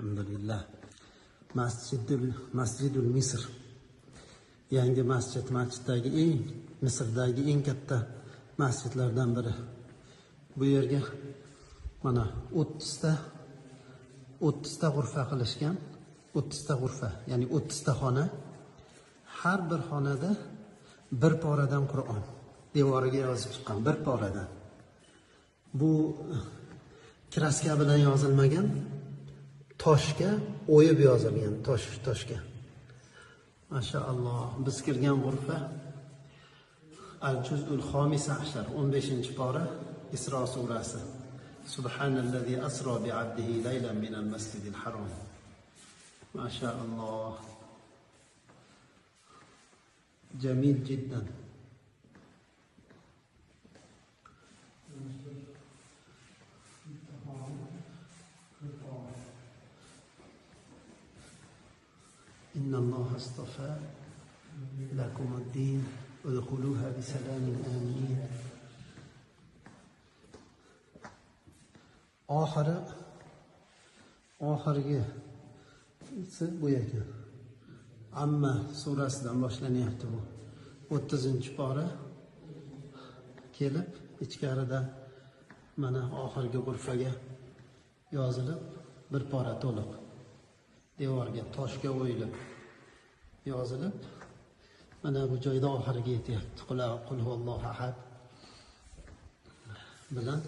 Alhamdulillah. Masjidul Misr. Yangi masjid, masjiddagi eng, Misrdagi eng katta masjidlardan biri. Bu yerga mana 30 ta g'urfa qilishgan. 30 ta g'urfa, ya'ni 30 ta xona. Har bir xonada bir poradan Qur'on devoriga yozib chiqqan, bir poradan. Bu kraska bilan yozilmagan, toshga o'yib yozilgan, toshga. Mashaalloh, biz kirgan g'urfa Al-Juz'ul Xomis ashar, 15-pora, Isro surasi. Subhanallazi asro bi 'abdihi laylan minal masjidil harom. Mashaalloh. Jamil jiddan. إن الله اصطفى لكم الدين ادخلوها بسلام آمنين. Oxirgisi bu ekan. Amma surasidan boshlanyapti bu. 30-pora kelib ichkarida mana oxirgi g'urfaga yozilib bir pora to'liq devorga, toshga o'yilib yozilib mana bu joyda oxiriga yetyapti. Qul huvallohu ahad bilan.